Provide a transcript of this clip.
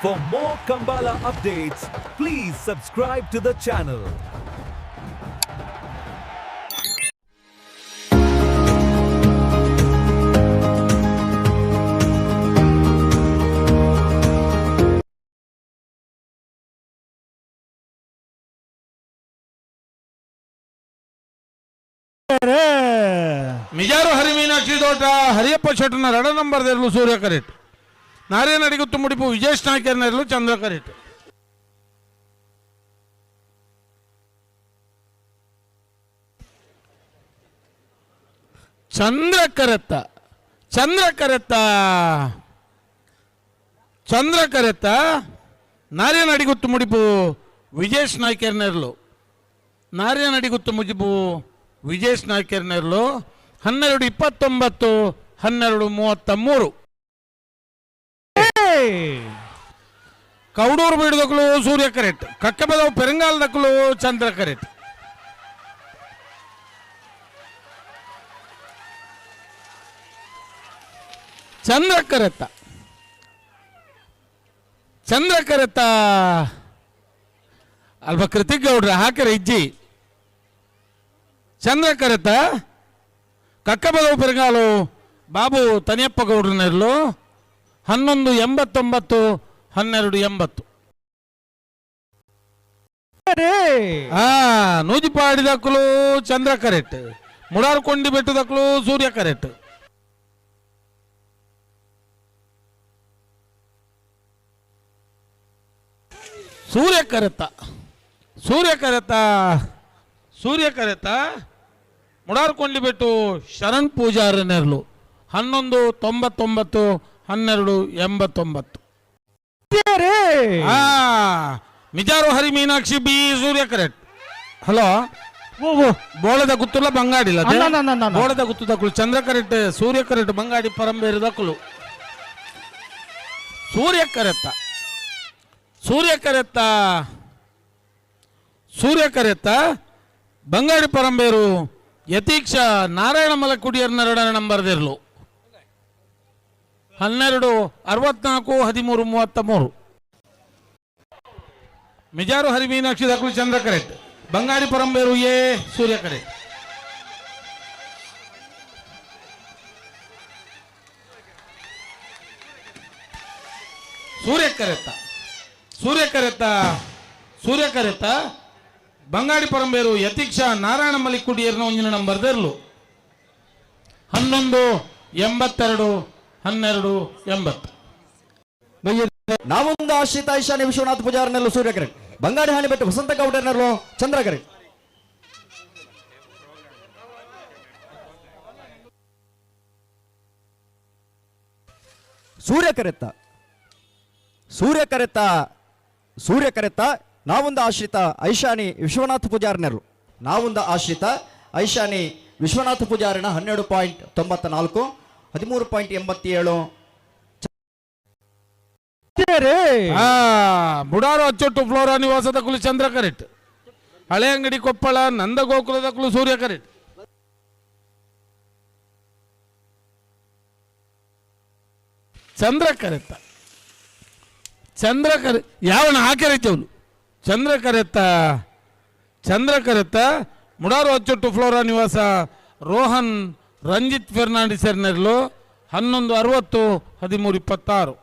For more Kambala updates, please subscribe to the channel. Mijar Hari Meenakshi Thota Hariyappa ಶೆಟ್ಟನ ರಡ number ದೇರ್ಲು ಸೂರ್ಯ ಕರೆಟ್. ನಾರೇನ ಅಡಿಗುತ್ತು ಮುಡಿಪು ವಿಜೇಶ್ ನಾಯ್ಕರ್ನೆರ್ಲು ಚಂದ್ರ ಕರೆಟ್. ಚಂದ್ರ ಕರೆತ್ತ, ಚಂದ್ರ ಕರೆತ್ತ, ಚಂದ್ರ ಕರೆತ್ತ. ನಾರೇನ ಅಡಿಗುತ್ತು ಮುಡಿಪು ವಿಜೇಶ್ ನಾಯ್ಕರ್ನೆರ್ಲು, ನಾರೇನ ಅಡಿಗುತ್ತು ಮುಜಿಪು ವಿಜೇಶ್ ನಾಯ್ಕರ್ನೆರ್ಲು. 12:29, 12:33. ಕೌಡೂರು ಬೀಡದಕ್ಕಲು ಸೂರ್ಯ ಕರೆಟ್, ಕಕ್ಕಬದವು ಪೆರಂಗಾಲದಕ್ಕಲು ಚಂದ್ರ ಕರೆಟ್. ಚಂದ್ರ ಕರೆತ್ತ, ಚಂದ್ರ ಕರೆತ್ತ. ಅಲ್ಪ ಕೃತಿಕ್ ಗೌಡ್ರ ಹಾಕರ ಇಜ್ಜಿ. ಚಂದ್ರ ಕರೆತ್ತ ಕಕ್ಕಬದವು ಪೆರಂಗಾಲು ಬಾಬು ತನಿಯಪ್ಪ ಗೌಡ್ರನೆರ್ಲು. 11:89, 12:80. ನೂಜಿಪಾಡಿದಕ್ಕಲು ಚಂದ್ರ ಕರೆಕ್ಟ್, ಮುಡಾರ್ಕೊಂಡಿ ಬೆಟ್ಟದಕ್ಕಲು ಸೂರ್ಯ ಕರೆಕ್ಟ್. ಸೂರ್ಯ ಕರೆತ್ತ, ಸೂರ್ಯ ಕರೆತ್ತ, ಸೂರ್ಯ ಕರೆತ್ತ. ಮುಡಾರ್ಕೊಂಡಿ ಬೆಟ್ಟು ಶರಣ್ ಪೂಜಾರನೆರ್ಲು. 11:99, 12:89. ಮಿಜಾರು ಹರಿ ಮೀನಾಕ್ಷಿ ಬಿ ಸೂರ್ಯ ಕರೆಕ್ಟ್. ಹಲೋ, ಬೋಳದ ಗುತ್ತುಲ ಬಂಗಾಡಿಲ್ಲ. ಅಲ್ಲ, ಅಲ್ಲ, ಅಲ್ಲ, ಅಲ್ಲ. ಬೋಳದ ಗುತ್ತು ದಕ್ಕಲು ಚಂದ್ರ ಕರೆಕ್ಟ್, ಸೂರ್ಯ ಕರೆಕ್ಟ್. ಬಂಗಾಡಿ ಪರಂಬೇರು ದಕ್ಕಲು ಸೂರ್ಯ ಕರೆತ್ತ, ಸೂರ್ಯ ಕರೆತ್ತ, ಸೂರ್ಯ ಕರೆತ್ತ. ಬಂಗಾಡಿ ಪರಂಬೇರು ಯತೀಕ್ಷ ನಾರಾಯಣ ಮಲಕುಡಿಯರ್ನೆರಡನೇ ನಂಬರ್ ದಿರ್ಲು. 12:64, 13:33. ಮಿಜಾರು ಹರಿ ಮೀನಾಕ್ಷಿ ದಕ್ಕಲು Chandra correct, Bangadi Paramberu A Surya correct. Surya ಕರೆತ್ತ, ಸೂರ್ಯ ಕರೆತ್ತ, ಸೂರ್ಯ ಕರೆತ್ತ. ಬಂಗಾಡಿ ಪರಂಬೇರು ಯತೀಕ್ಷ ನಾರಾಯಣ ಮಲಿಕುಡಿಯರ್ನ ಒಂಜಿನ ನಂಬರ್ ದೆರ್ಲು. 11:82, 12:80. ನಾವೊಂದು ಆಶ್ರಿತ ಈಶಾನ್ಯ ವಿಶ್ವನಾಥ್ ಪೂಜಾರನೆಲ್ಲೂ ಸೂರ್ಯ ಕರೆಕ್ಟ್. ಬಂಗಾಡಿ ಹಾನಿ ಬೆಟ್ಟು ವಸಂತ ಗೌಡರನೆಲ್ಲೂ ಚಂದ್ರ ಕರೆಕ್ಟ್. ಸೂರ್ಯ ಕರೆತ್ತ, ಸೂರ್ಯ ಕರೆತ್ತ, ಸೂರ್ಯ ಕರೆತ್ತ. ನಾವೊಂದು ಆಶ್ರಿತ ಐಶಾನಿ ವಿಶ್ವನಾಥ ಪೂಜಾರನೆರಲು. ನಾವೊಂದು ಆಶ್ರಿತ ಐಶಾನಿ ವಿಶ್ವನಾಥ ಪೂಜಾರಿನ 12.94, 13.87. ಬುಡಾರು ಅಚ್ಚೊಟ್ಟು ಫ್ಲೋರಾ ನಿವಾಸದ ಕುಲು ಚಂದ್ರ ಕರೆಕ್ಟ್. ಹಳೆ ಅಂಗಡಿ ಕೊಪ್ಪಳ ನಂದಗೋಕುಲದ ಕುಲು ಸೂರ್ಯ ಕರೆಕ್ಟ್. ಚಂದ್ರ ಕರೆತ್ತ, ಚಂದ್ರ ಕರೆ ಯಾವನ ಹಾಕಿರೈತೆ ಅವನು. ಚಂದ್ರ ಕರೆತ್ತ, ಚಂದ್ರ ಕರೆತ್ತ. ಮುಡಾರು ಅಚ್ಚೊಟ್ಟು ಫ್ಲೋರಾ ನಿವಾಸ ರೋಹನ್ ರಂಜಿತ್ ಫೆರ್ನಾಂಡಿಸ್ ಎರ್ನೆರ್ಲು. 11:60, 13:26.